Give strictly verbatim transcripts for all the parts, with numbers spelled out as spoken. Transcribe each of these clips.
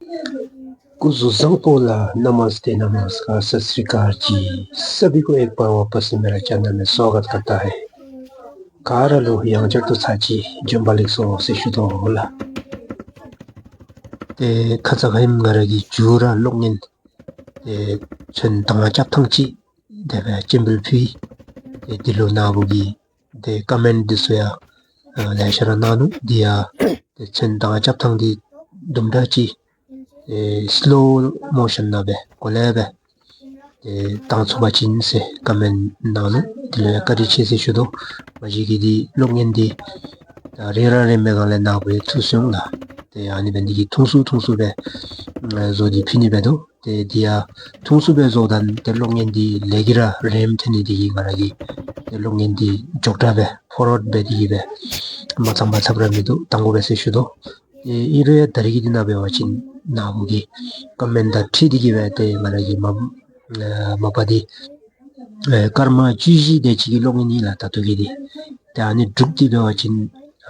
སྐུ་གཟུགས་བཟང་པོ་ལགས། नमस्ते नमस्कार सत श्री अकाल जी। सभी को एक बार वापस से मेरा चैनल में स्वागत करता है। ག་ར་ལུ་ཡང་བསྐྱར་དུ་ཚར་གཅིག་བྱོན་པ་ལེགས་སོ་ཟེར་ཞུ་དོ་ལགས། ཏེ་ཁ་ཙ་ཁ་ཉིནམ་ང་ར་གིས་མཇུག་ར་གློག་བརྙན་ཏེ་ཚོན་དང་རྐྱབ་ཐངས་ཅིག་དེ་སྦེ་སྤྱན་འབུལ་ཕུལ། ཏེ་འདི་ལུ་ནཱ་བུ་གིས་ཏེ་ཀོ་མེནཊ་འདི་ཚུ་ཡང་ཨ་ལེ་ཤ་ར་གནང་ནུག། འདི་ཡང་ཏེ་ཚོན་དང་རྐྱབ་ཐངས་འདི་དུམ་གྲ་ཅིག་ཨེ་སི་ལོ་མོ་ཤཱན་ནང་སྦེ་གོ་ལེ་སྦེ་ཏེ་བཏང་ཚུགས་པ་ཅིན་ཟེར་ཀོ་མེནཊ་གནང་ནུག། འདི་ལུ་ཡང་བཀའ་དྲིན་ཆེ་ཟེར་ཞུ་དོ། མ་གཞི་གི་འདི་གློག་བརྙན་འདི་ད་རིང་ར་རིངམ་སྦེ་སྒང་ལས་ནཱ་བུ་ཡང་ཚུད་སོང་ལགས། ཏེ་ཨ་ནི་སྦེ་འདི་གིས་ཐུང་སུ་ཐུང་སུ་སྦེ་ཨ་བཟོ་སྟེ་ཕུལ་ནི་འབད་དོ། ཏེ་འདི་ཡང་ཐུང་སུ་སྦེ་བཟོཝ་ད་ཏེ་གློག་བརྙན་འདི་ལས་ཀྱི་ར་རནམ་ཐོན་ནི་འདི་གིས་ང་ར་གིས་ཏེ་གློག་བརྙན་འདི་མགྱོགས་དྲགས་སྦེ་ཕོརཝརཌ་འབད་དེ་གི་སྦེ་མ་བཏང་པར་ཚབ་ར་མིན་འདུག། བཏང་དགོ་པས་ཟེར་ཞུ་དོ། ཨེ་ཨིན་རུང་ཡང་ད་རིས་ཀྱི་འདི་ནང་འབད་བ་ཅིན་ནཱ་བུ་གི་ཀོ་མེནཊ་དང་འཁྲིལ་ཏེ་གི་སྦེ་ཏེ་ང་ར་གི་མ་ཨེ་མ་པ་འདི་ཨེ་སྐར་མ་བཅུ་བཞི་དེ་ཅིག་གི་གློག་བརྙན་ཨིན་ལགས། ད་ལྟོ་གི་འདི་ཏེ་ཨ་ནི་དྲུག་འདི་འབད་བ་ཅིན་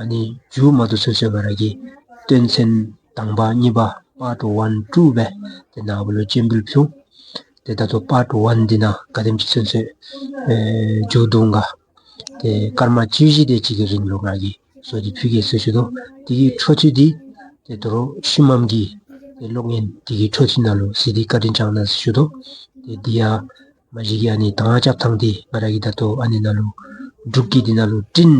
ཨ་ནི་མཇུག་མ་བསྡུ་ཚུན་ཚོད་ང་ར་གིས་སྟོན་ཚན་དང་པ་གཉིས་པ་པཱརཊ་ཝན་ཊུ་སྦེ་ཏེ་ནཱ་བུ་ལུ་སྤྱན་འབུལ་ཕུལ། ཏེ་ད་ལྟོ་པཱརཊ་ཝན་འདི་ནང་ག་དེམ་ཅིག་ཚུན་ཚོད་ཨེ་མཇུག་བསྡུ་འོང་ག། ཏེ་སྐར་མ་བཅུ་བཞི་དེ་ཅིག་གི་རིང་ལུ་ང་གིས་བཟོ་སྟེ་ཕུལ་གེ་ཟེར་ཞུ་དོ། དེ་གི་འཕྲོ་མཐུད་དེ་ཏེ་དོ་རུང་ཤུལ་མམ་གྱི་ཏེ་གློག་བརྙན་དེ་གི་འཕྲོ་མཐུད་ནང་ལུ་གཟིགས་ཏེ་བཀའ་དྲིན་བསྐྱང་གནང་ཟེར་ཞུ་དོ། ཏེ་འདི་ཡང་མ་གཞི་གི་ཨ་ནི་དང་རྐྱབ་ཐངས་འདི་ང་ར་གིས་ད་ལྟོ་ཨ་ནི་ནང་ལུ་འབྲུག་གི་འདི་ནང་ལུ་སྤྲིན་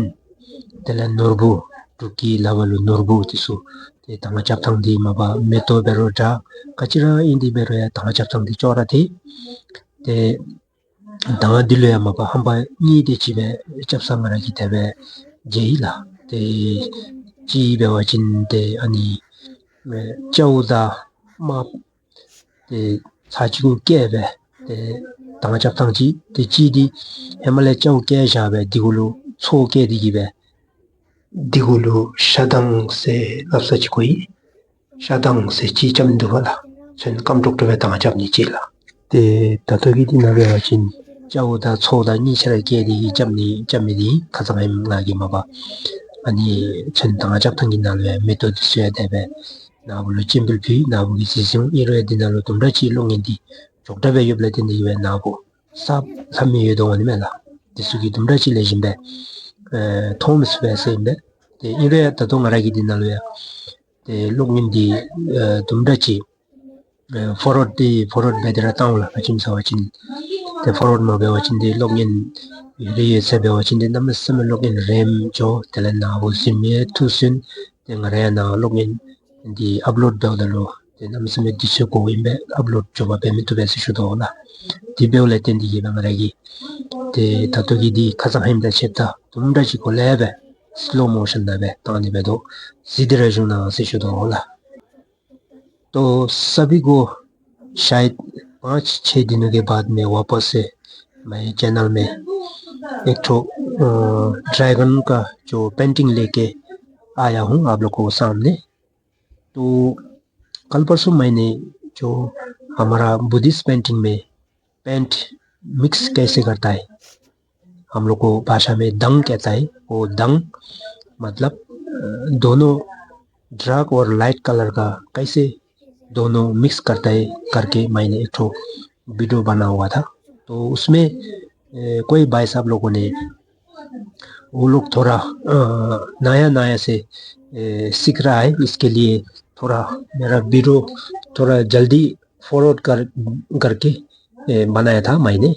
དེ་ལས་ནོར་བུ་འབྲུག་གི་ལག་པར་ལུ་ནོར་བུ་འདི་ཚུ་ཏེ་དང་རྐྱབ་ཐངས་འདི་མ་པ་མེ་ཏོག་འབད་རུང་འདྲ་ག་ཅི་ར་ཨིན་འདི་འབད་རུང་ཡང་དང་རྐྱབ་ཐངས་འདི་ཅོག་ར་འཐད། ཏེ་དང་འདི་ལུ་ཡང་མ་པ་ཧམ་པ་གཉིས་དེ་ཅིག་སྦེ་རྐྱབ་ས་ང་ར་གིས་དེ་སྦེ་མཇལ་ཡི་ལགས། ཏེ་གཅིག་འབད་བ་ཅིན་ཏེ་ཨ་ནི་ཨེ་ཅཝ་དང་མར་ཏེ་ཚར་གཅིག་གུ་བསྐོལ་སྦེ་ཏེ་དང་རྐྱབ་ཐངས་ཅིག། ཏེ་གཅིག་འདི་ཧེ་མ་ལས་ཅཝ་བསྐོལ་བཞག་སྦེ་འདི་གུ་ལུ་མཚོ་བསྐོལ་ཏེ་གི་སྦེ་འདི་གུ་ལུ་ཤ་དང་ཟེར་སླབ་ས་ཅིག་གོ་ཡི། ཤ་དང་ཟེར་ཅིག་རྐྱབ་ནི་འདུག་པ་ལགས། ཚོན་སྐམ་ཏོག་ཏོ་སྦེ་དང་རྐྱབ་ནི་ཅིག་ལགས། ཏེ་ད་ལྟོ་གི་འདི་ནང་འབད་བ་ཅིན་ཅཝ་དང་མཚོ་དང་གཉིས་ཆ་ར་བསྐོལ་ཏེ་གི་རྐྱབ་ནི་རྐྱབ་མི་འདི་ཁ་ཙ་ང་ང་གིས་མ་པ་ཨ་ནི་ཚོན་དང་རྐྱབ་ཐངས་ཀྱི་ནང་ལུ་ཡང་མེ་ཏོག་འདི་ཚུ་ཡང་དེ་སྦེ་ནཱ་བུ་ལུ་སྤྱན་འབུལ་ཕུལ། ནཱ་བུ་གིས་གཟིགས་ཤིག། ཨིན་རུང་ཡང་འདི་ནང་ལུ་དུམ་གྲ་ཅིག་གློག་བརྙན་འདི་མགྱོགས་དྲགས་སྦེ་ཡོདཔ་ལས་བརྟེན་ཏེ་གི་སྦེ་ནཱ་བུ་གསརཔ་ལྷབ་མི་ཡོད་དོ་འོང་ནི་མས་ལགས། འདི་ཚུ་གིས་དུམ་གྲ་ཅིག་ལེགས་ཤོམ་སྦེ་ཨེ་མཐོང་མི་ཚུགས་པས་ཟེར་ཨིན་པས། ཏེ་ཨིན་རུང་ཡང་ད་ལྟོ་ང་ར་གིས་འདི་ནང་ལུ་ཡང་ཏེ་གློག་བརྙན་འདི་ཨེ་དུམ་གྲ་ཅིག་ཨེ་ཕོརཝརཌ་འདི་ཕོརཝརཌ་འབད་དེ་ར་བཏང་འོང་ལགས། ག་ཅི་སྨོ་ཟེར་བ་ཅིན་ཏེ་ཕོརཝརཌ་མ་འབད་བ་ཅིན་འདི་གློག་བརྙན་རེ་ཡོད་ཚད་འབད་བ་ཅིན་འདི་གནམ་མེད་ས་མེད་གློག་བརྙན་རནམ་འགྱོ། དེ་ལས་ནཱ་བུ་གཟིགས་མི་ཡང་ཐུགས་སུན། ཏེ་ང་ར་ཡང་ནཱ་གློག་བརྙན་འདི་ཨཔ་ལོཌ་འབདཝ་ད་ལུ་ཏེ་གནམ་མེད་ས་མེད་དུས་ཚོད་འགོརཝ་ཨིན་པས། ཨཔ་ལོཌ་མགྱོགས་པ་འབད་མི་བཏུབ་པས་ཟེར་ཞུ་དོ་ལགས། དེ་འབདཝ་ལས་བརྟེན་ཏེ་གི་སྦེ་ང་ར་གིས་ཏེ་ད་ལྟོ་གི་འདི་ཁ་ཙ་ཧེ་མ་དང་ཕྱདཔ་ད་དུམ་གྲ་ཅིག་གོ་ལེ་སྦེ་སི་ལོ་མོ་ཤཱན་ནང་སྦེ་བཏང་ནི་འབད་དོ། གཟིགས་ཏེ་ར་བཞུགས་གནང་ཟེར་ཞུ་དོ་ལགས། तो सभी को शायद पाँच छः दिनों के बाद मैं वापस से मैं चैनल में एक ठो, अ, ड्रैगन का जो पेंटिंग लेके आया हूँ आप लोगों के सामने। तो कल परसों मैंने जो हमारा बुद्धिस्ट पेंटिंग में पेंट मिक्स कैसे करता है, हम लोग को भाषा में दंग कहता है, वो दंग मतलब, अ, दोनों डार्क और लाइट कलर का कैसे दोनों मिक्स करता है करके मैंने एक ठो वीडियो बना हुआ था। तो उसमें, अ, कोई भाई साहब लोगों ने, वो लोग थोड़ा, अ, नया नया से, अ, सीख रहा है, इसके लिए थोड़ा मेरा वीडियो थोड़ा जल्दी फॉरवर्ड कर, करके, ए, बनाया था मैंने।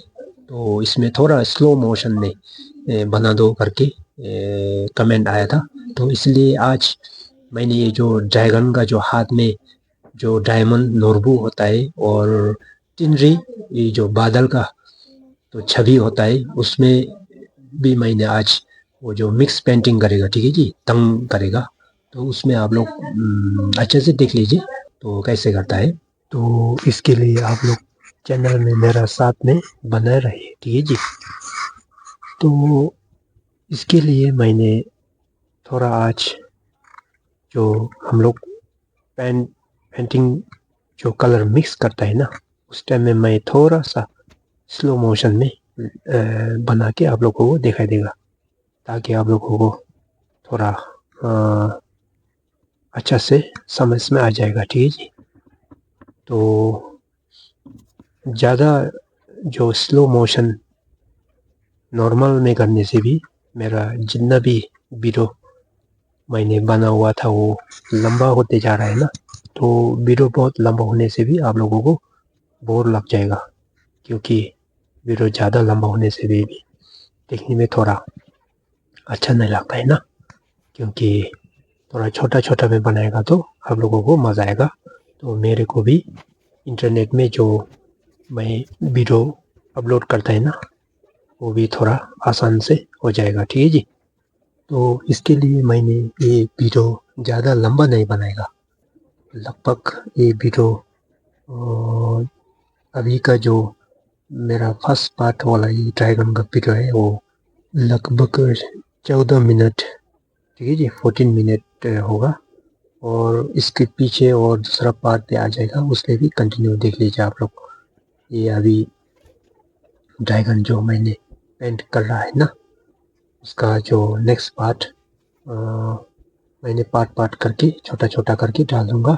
तो इसमें थोड़ा स्लो मोशन में, ए, बना दो करके, ए, कमेंट आया था। तो इसलिए आज मैंने ये जो ड्रैगन का जो हाथ में जो डायमंड नोरबु होता है और टिनरी, ये जो बादल का तो छवि होता है, उसमें भी मैंने आज वो जो मिक्स पेंटिंग करेगा, ठीक है जी, दंग करेगा, तो उसमें आप लोग, हम्म, अच्छे से देख लीजिए, तो कैसे करता है। तो इसके लिए आप लोग चैनल में मेरा साथ में बने रहिए, ठीक है जी। तो इसके लिए मैंने थोड़ा आज जो हम लोग पेंट, पेंटिंग जो कलर मिक्स करता है ना, उस टाइम में मैं थोड़ा सा स्लो मोशन में, अ, बना के आप लोगों को दिखाई देगा, ताकि आप लोगों को थोड़ा, अ, अच्छा से समझ में आ जाएगा, ठीक है जी। तो ज़्यादा जो स्लो मोशन नॉर्मल में करने से भी मेरा जितना भी वीडियो मैंने बना हुआ था वो लंबा होते जा रहा है ना। तो वीडियो बहुत लंबा होने से भी आप लोगों को बोर लग जाएगा, क्योंकि वीडियो ज़्यादा लंबा होने से भी, भी देखने में थोड़ा अच्छा नहीं लगता है ना, क्योंकि थोड़ा छोटा छोटा में बनाएगा तो आप लोगों को मज़ा आएगा। तो मेरे को भी इंटरनेट में जो मैं वीडियो अपलोड करता है ना, वो भी थोड़ा आसान से हो जाएगा, ठीक है जी। तो इसके लिए मैंने ये वीडियो ज़्यादा लंबा नहीं बनाएगा। लगभग ये वीडियो अ, अभी का जो मेरा फर्स्ट पार्ट वाला ये ड्रैगन का वीडियो है, वो लगभग चौदह मिनट, ठीक है जी, फोर्टीन मिनट होगा। और इसके पीछे और दूसरा पार्ट भी आ जाएगा, उसमें भी कंटिन्यू देख लीजिए आप लोग। ये अभी ड्रैगन जो मैंने पेंट कर रहा है ना, उसका जो नेक्स्ट पार्ट अ, मैंने पार्ट पार्ट करके, छोटा छोटा करके डाल दूंगा।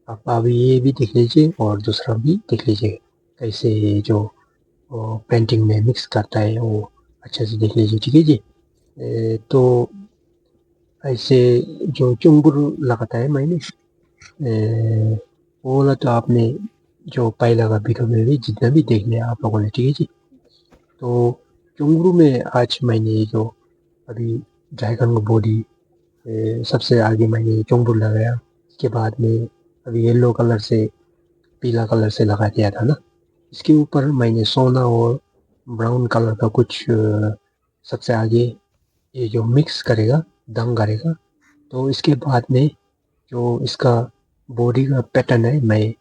आप अभी ये भी देख लीजिए और दूसरा भी देख लीजिए, कैसे ये जो अ, पेंटिंग में मिक्स करता है, वो अच्छे से देख लीजिए, ठीक है जी। ए, तो ऐसे जो चुंगुर लगाता है मैंने, ए, वो वाला तो आपने जो पहला का वीडियो में भी जितना भी देख लिया आप लोगों ने, ठीक है जी। तो चुंगुर में आज मैंने ये जो अभी ड्रैगन का बॉडी, ए, सबसे आगे मैंने चुंगुर लगाया। इसके बाद में अभी येलो कलर से, पीला कलर से लगा दिया था ना, इसके ऊपर मैंने सोना और ब्राउन कलर का कुछ अ, सबसे आगे ये जो मिक्स करेगा, दंग करेगा। तो इसके बाद में जो इसका बॉडी का पैटर्न है, मैं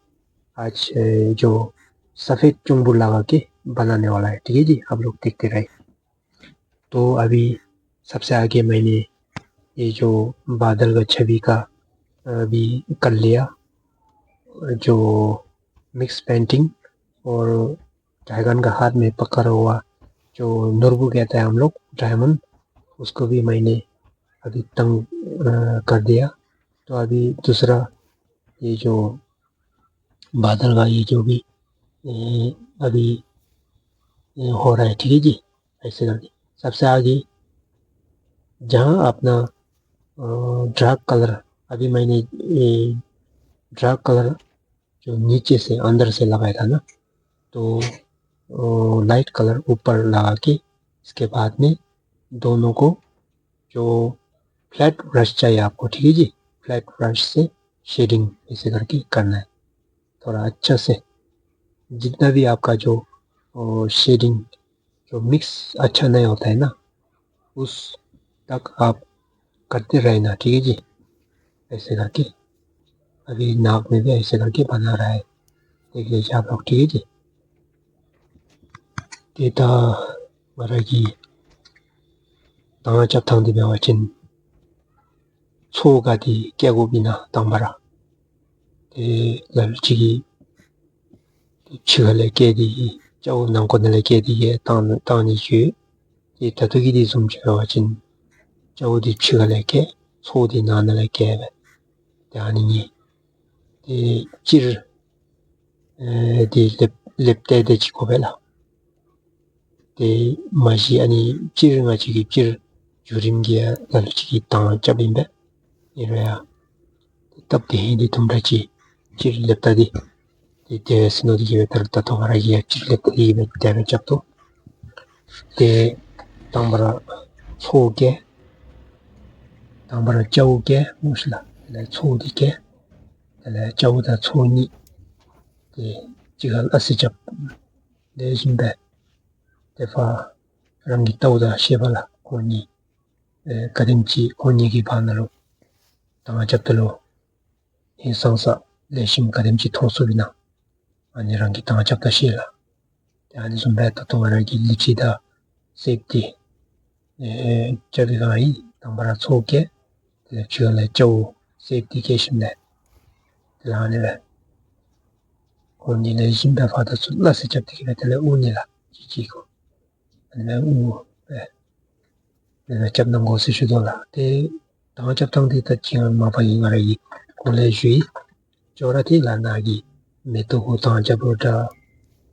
आज अ, जो सफेद चुंगुर लगा के बनाने वाला है, ठीक है जी। आप लोग देखते रहे। तो अभी सबसे आगे मैंने ये जो बादल का छवि का अभी कर लिया, जो मिक्स पेंटिंग, और ड्रैगन का हाथ में पकड़ा हुआ जो नुरबु कहता है हम लोग, डायमंड, उसको भी मैंने अभी तंग अ, कर दिया। तो अभी दूसरा ये जो बादल का ये जो भी ए, अभी ए, हो रहा है, ठीक है जी। ऐसे करके सबसे आगे जहाँ अपना डार्क कलर, अभी मैंने डार्क कलर जो नीचे से अंदर से लगाया था ना, तो लाइट कलर ऊपर लगा के इसके बाद में दोनों को जो फ्लैट ब्रश चाहिए आपको, ठीक है जी, फ्लैट ब्रश से शेडिंग ऐसे करके करना है थोड़ा अच्छा से। जितना भी आपका जो शेडिंग जो मिक्स अच्छा नहीं होता है ना, उस तक आप करते रहना, ठीक है जी। ऐसे करके अभी नाक में भी ऐसे करके बना रहा है, देख लीजिए आप लोग, ठीक है जी। ཏེ་ད་ང་ར་གི་དང་རྐྱབ་ཐངས་འདི་འབད་བ་ཅིན་མཚོ་ག་ཏེ་བཀལ་དགོཔ་ཨིན་ན་དང་པ་ར་ཏེ་ལ་ལུ་ཅིག་གིས་ཕྱི་ཁ་ལས་བཀལ་ཏེ་གིས་ཅཝ་ནང་ཁོག་ནང་ལས་བཀལ་ཏེ་གིས་བཏང་བཏང་ནི་ཅིག་ཡོད། ཏེ་ད་ལྟོ་གི་འདི་བཟུམ་ཅིག་འབད་བ་ཅིན་ཅཝ་འདི་ཕྱི་ཁ་ལས་བཀལ་མཚོ་འདི་ནང་ན་ལས་བཀལ་སྦེ་ཏེ་ཨ་ནི་གཉིས་ཏེ་སྤྱིར་ཨེ་ཏེ་ལེབ་ལེབ་ཏེ་ཏེ་ཅིག་དགོ་པས་ལགས། ཏེ་མ་གཞི་ཨ་ནི་སྤྱིར་ང་བཅས་ཀྱི་སྤྱིར་བརྒྱུད་རིམ་གྱི་ཡང་ལ་ལུ་ཅིག་གིས་དང་རྐྱབ་ཨིན་པས། ཨིན་རུང་ཡང་སྟབས་བདེ་ཧིང་འདི་དུམ་གྲ་ཅིག་སྤྱིར་ལེབ་ཏེ་འདི་ཏེ་དེ་སྦེ་ཟེར་མནོ་སྟེ་གིས་སྦེ་ད་ད་ལྟོ་ང་ར་གིས་ཡང་སྤྱིར་ལེབ་ཏེ་འདི་སྦེ་དེ་སྦེ་རྐྱབ་དོ། ཏེ་དང་པ་ར་མཚོ་བཀལ། དང་པ་ར་ཅཝ་བཀལ་སྨོ་ཤིག་ལགས། དེ་ལས་མཚོ་འདི་བཀལ། དེ་ལས་ཅཝ་དང་མཚོ་གཉིས་ཏེ་གཅིག་ཁར་སླ་བསྲེ་རྐྱབ། ལེགས་ཤོམ་སྦེ་ཏེ་ཕར་རང་གི་ལྟཝ་ད་ཤེས་པས་ལགས། ཁོང་གཉིས་ཨེ་ག་དེམ་ཅིག་ཁོང་གཉིས་ཀྱི་བར་ན་ལུ་དང་རྐྱབ་ད་ལུ་ཧིང་སངས་ས་ལེགས་ཤོམ་ག་དེམ་ཅིག་མཐོང་ཚུགསཔ་ཨིན་ན། ཨ་ནི་རང་གིས་དང་རྐྱབ་ད་ཤེས་ལགས། ཏེ་ཨ་ནི་བཟུམ་སྦེ་ད་ལྟོ་ང་ར་གིས་ལི་ཁྲི་དང་སེབ་ཏེ་ཨེ་རྐྱབ་པའི་སྒང་ཨིན། དང་པ་ར་མཚོ་བཀལ། དེ་ལས་ཕྱི་ཁ་ལས་ཅཝ་སེབ་ཏེ་བཀལ་ཞིནམ་ལས་དེ་ལས་ཨ་ནི་སྦེ་ཁོང་གཉིས་ལེགས་ཤོམ་སྦེ་ཕར་དང་ཚུར་སླ་བསྲེ་རྐྱབ་སྟེ་གིས་སྦེ་དེ་ལས་དབུར་ནི་ལགས། གཅིག་གཅིག་ཁར་ཨ་ནི་སྦེ་དབུར་སྦེ་དེ་སྦེ་རྐྱབ་གནང་དགོ་ཟེར་ཞུ་དོ་ལགས། ཏེ་དང་རྐྱབ་ཐངས་འདི་ད་ཅི་ཡང་མ་པ་ཡི་ང་ར་གིས་གོང་ལས་ཞུ་ཡི། ཅོག་ར་འཐད་ལགས། ནཱ་གི་ མེ་ཏོག་གུ་དང་རྐྱབ་རུང་འདྲ།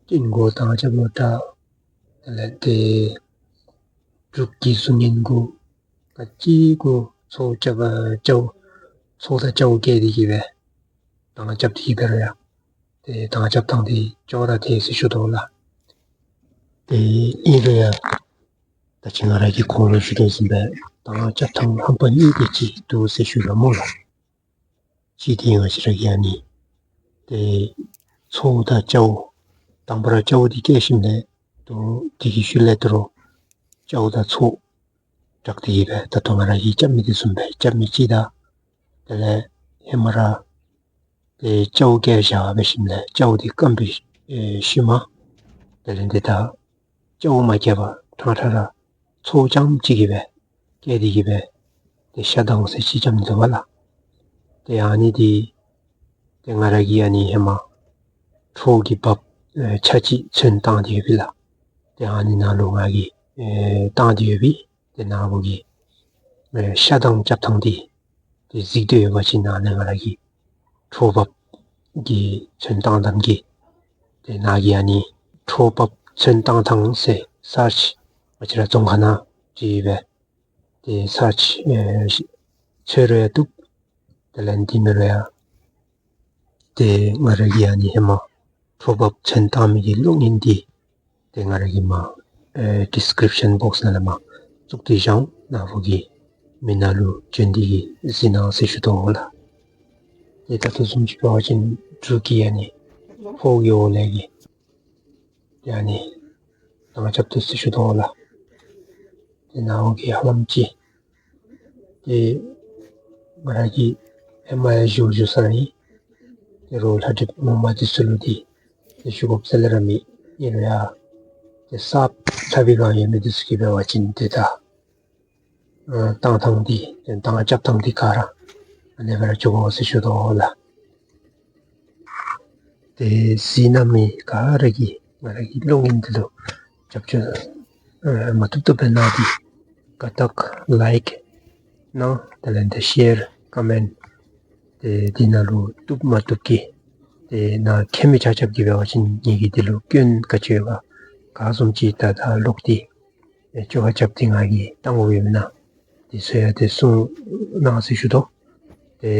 སྤྲིན་གུ་དང་རྐྱབ་རུང་འདྲ། དེ་ལས་ཏེ་འབྲུག་གི་གཟུགས་བརྙན་གུ་ག་ཅི་གུ་ཚོགས་རྐྱབ་ཨ་ཅཝ་ཚོགས་དང་ཅཝ་བཀལ་ཏེ་གི་སྦེ་དང་རྐྱབ་སྟེ་གི་འབད་རུང་ཡང་ཏེ་དང་རྐྱབ་ཐངས་འདི་ཅོག་ར་འཐད་ཟེར་ཞུ་དོ་ལགས། ཏེ་ཨིན་རུང་ཡང་ད་ཅི་ང་ར་གིས་གོང་ལུ་ཞུ་དོ་བཟུམ་སྦེ་དང་རྐྱབ་ཐངས་རྣམ་པ་གཉིས་དེ་ཅིག་འདུག་ཟེར་ཞུ་ཡོད་སྨོ་ལགས། གཅིག་འདི་ང་བཅས་ར་གིས་ཨ་ནི་ཏེ་ཚོགས་དང་ཅཝ་དང་པ་ར་ཅཝ་འདི་བཀལ་ཞིནམ་ལས་ད་རུང་དེ་གི་ཤུལ་ལས་ད་རུང་ཅཝ་དང་ཚོགས་སྦྲགས་ཏེ་གི་སྦེ་ད་ལྟོ་ང་ར་གིས་རྐྱབ་མི་དེ་བཟུམ་སྦེ་རྐྱབ་མི་ཅིག་དང་དེ་ལས་ཧེ་མ་ར་ཏེ་ཅཝ་བཀལ་བཞག་འབད་ཞིནམ་ལས་ཅཝ་འདི་སྐམ་པའི་ཨེ་ཤུལ་མ་དེ་ལས་འདི་ད་ཅཝ་མ་བཀལ་བར་ཕྲང་ཕྲང་ར་ཚོགས་རྐྱངམ་གཅིག་གི་སྦེ་བཀལ་ཏེ་གི་སྦེ་ཏེ་ཤ་དང་ཟེར་ཅིག་རྐྱབ་ནི་འདུག་པ་ལགས། ཏེ་ཨ་ནི་འདི་ཏེ་ང་ར་གིས་ཨ་ནི་ཧེ་མ་ཁྲོ་གི་བབས་ཨེ་ཆ་ཅིག་ཚོན་བཏང་སྟེ་ཡོད་པས་ལགས། ཏེ་ཨ་ནི་ནང་ལུ་ང་གིས་ཨེ་བཏང་སྟེ་ཡོད་པས། ཏེ་ནཱ་བུ་གིས་ཨེ་ཤ་དང་རྐྱབ་ཐངས་འདི་ཏེ་གཟིགས་འདོད་ཡོད་པ་ཅིན་ཨ་ནཱ་ང་ར་གི་ཁྲོ་བབས་ཀྱི་ཚོན་བཏང་ཐངས་ཀྱི་ཏེ་ནཱ་གིས་ཨ་ནི་ཁྲོ་བབས་ཚོན་བཏང་ཐངས་ཟེར་སརཆ་ང་བཅས་ར་རྫོང་ཁ་ནང་བྲིས་སྦེ་ཏེ་སརཆ་ཨེ་འཚོལ་རུང་ཡང་བཏུབ། དེ་ལས་འདི་མེན་རུང་ཡང་ཏེ་ང་ར་གིས་ཨ་ནི་ཧེ་མ་ཁྲོ་བབས་ཚོན་བཏང་མི་གི་གློག་བརྙན་འདི་ཏེ་ང་ར་གིས་མར་ཨེ་ཌིསི་ཀི་རིབ་ཤཱན་བོགསི་ནང་ལས་མར་བཙུགས་ཏེ་བཞག་འོང་། ནཱ་བུ་གིས་མི་ནང་ལུ་བྱོན་ཏེ་གི་གཟིགས་གནང་ཟེར་ཞུ་དོ་ལགས། ཏེ་ད་ལྟོ་བཟུམ་ཅིག་འབད་བ་ཅིན་འབྲུག་གི་ཨ་ནི་ཕོཝ་གི་འོག་ལས་ཀྱི་ཏེ་ཨ་ནི་དང་རྐྱབ་དོ་ཟེར་ཞུ་དོ་ལགས། ཏེ་ནཱ་བུ་གིས་ཧ་ལམ་ཅིག་ཏེ་ང་ར་གིས་ཧེ་མ་ཡང་ཞུ་ཞུ་ས་ཨིན། ཏེ་རོགས་ལྷ་སྒྲིབ་ངོ་མ་འདི་ཚུ་ལུ་འདི་ཏེ་ཞུ་དགོཔ་ཟེར་ལས་ར་མེད། ཨིན་རུང་ཡང་ཏེ་གསརཔ་ལྷབ་པའི་སྒང་ཡོད་མི་འདི་ཚུ་གིས་འབད་བ་ཅིན་ཏེ་ད་ཨ་བཏང་ཐངས་འདི་ཏེ་དང་རྐྱབ་ཐངས་འདི་ག་ར་ཨ་ནེ་སྦེ་ར་འགྱོ་དགོ་ཟེར་ཞུ་དོ་ལགས། ཏེ་གཟིགས་གནང་མི་ག་ར་གིས་ང་ར་གི་གློག་བརྙན་འདི་ལུ་རྒྱབ་སྐྱོར་ཨ་མ་བཏུབ་བཏུབ་སྦེ་གནང་སྟེ་དགའ་རྟགས་ལའིཀ་གནང་། དེ་ལས་ཏེ་ཤེར་ཀོ་མེནཊ་ཏེ་འདི་ནང་ལུ་བཏུབ་མ་བཏུབ་ཀྱི་ཏེ་ནཱ་མཁྱེན་མི་ཆ་ཁྱབ་ཀྱིས་འབད་བ་ཅིན་ངེ་གི་འདི་ལུ་སྐྱོན་ག་ཅི་ཡོད་ག་ག་བཟུམ་ཅིག་ད་ད་ལོག་སྟེ་ཨེ་བཅོ་ཁ་རྐྱབ་སྟེ་ང་གིས་བཏང་དགོཔ་ཡོདཔ་ཨིན་ན་འདི་ཚུ་ཡང་ཏེ་གསུང་གནང་ཟེར་ཞུ་དོ། ཏེ་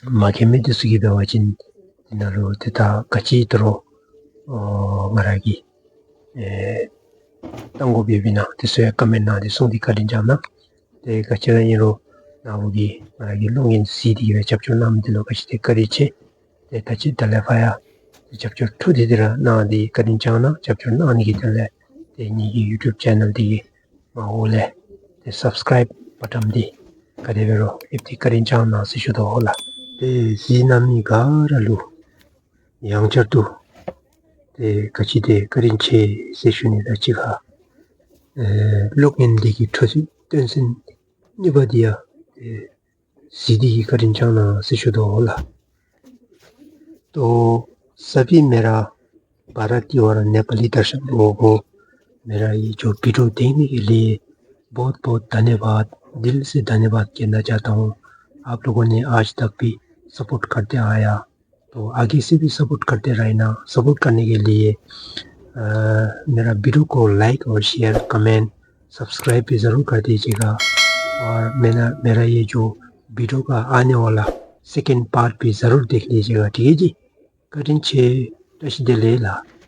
མ་མཁྱེན་མི་འདི་ཚུ་གིས་འབད་བ་ཅིན་འདི་ནང་ལུ་ཏེ་ད་ག་ཅི་ད་རུང་ཨོ་ང་ར་གིས་ཨེ་བཏང་དགོཔ་ཡོདཔ་ཨིན་ན་འདི་ཚུ་ཡང་ཀོ་མེནཊ་ནང་ཏེ་གསུངས་ཏེ་བཀའ་དྲིན་བསྐྱང་གནང་། ཏེ་ག་ཅི་ར་ཨིན་རུང་ནཱ་བུ་གིས་ང་ར་གི་གློག་བརྙན་གཟིགས་ཏེ་གི་སྦེ་རྒྱབ་སྐྱོར་གནང་མི་འདི་ལུ་ག་ཅི་ཏེ་བཀའ་དྲིན་ཆེ། ཏེ་ད་ཅི་ད་ལས་ཕར་ཡང་ཏེ་རྒྱབ་སྐྱོར་ཐུབ་སྟེ་འདི་ར་གནང་སྟེ་བཀའ་དྲིན་བསྐྱང་གནང་། རྒྱབ་སྐྱོར་གནང་ནི་གི་དོན་ལས་ཏེ་ངེ་གི་ཡུ་ཊུབ་ཅེ་ནེལ་འདི་གི་མར་འོག་ལས་ཏེ་སབ་སི་ཀརའིབ་བ་ཊམ་འདི་ག་དེ་འབད་རུང་ཨེབ་སྟེ་བཀའ་དྲིན་བསྐྱང་གནང་ཟེར་ཞུ་དོ་ལགས། ཏེ་གཟིགས་གནང་མི་ག་ར་ལུ་ཡང་བསྐྱར་དུ་ཏེ་ག་ཅི་ཏེ་བཀའ་དྲིན་ཆེ་ཟེར་ཞུ་ནི་དང་གཅིག་ཁར་ཨེ་གློག་བརྙན་འདི་གི་འཕྲོ་མཐུད་དོན་ཚན་གཉིས་པ་འདི་ཡང་ཏེ་གཟིགས་ཏེ་གི་བཀའ་དྲིན་བསྐྱང་གནང་ཟེར་ཞུ་དོ་ལགས། तो सभी मेरा भारत और नेपाली दर्शक लोगों को मेरा ये जो वीडियो देखने के लिए बहुत बहुत धन्यवाद, दिल से धन्यवाद कहना चाहता हूँ। आप लोगों ने आज तक भी सपोर्ट करते आया, तो आगे से भी सपोर्ट करते रहना। सपोर्ट करने के लिए अ, मेरा वीडियो को लाइक और शेयर, कमेंट, सब्सक्राइब भी ज़रूर कर दीजिएगा। और मेरा मेरा ये जो वीडियो का आने वाला सेकंड पार्ट भी ज़रूर देख लीजिएगा, ठीक है जी। བཀའ་དྲིན་ཆེ། བཀྲ་ཤིས་བདེ་ལེགས་ལགས།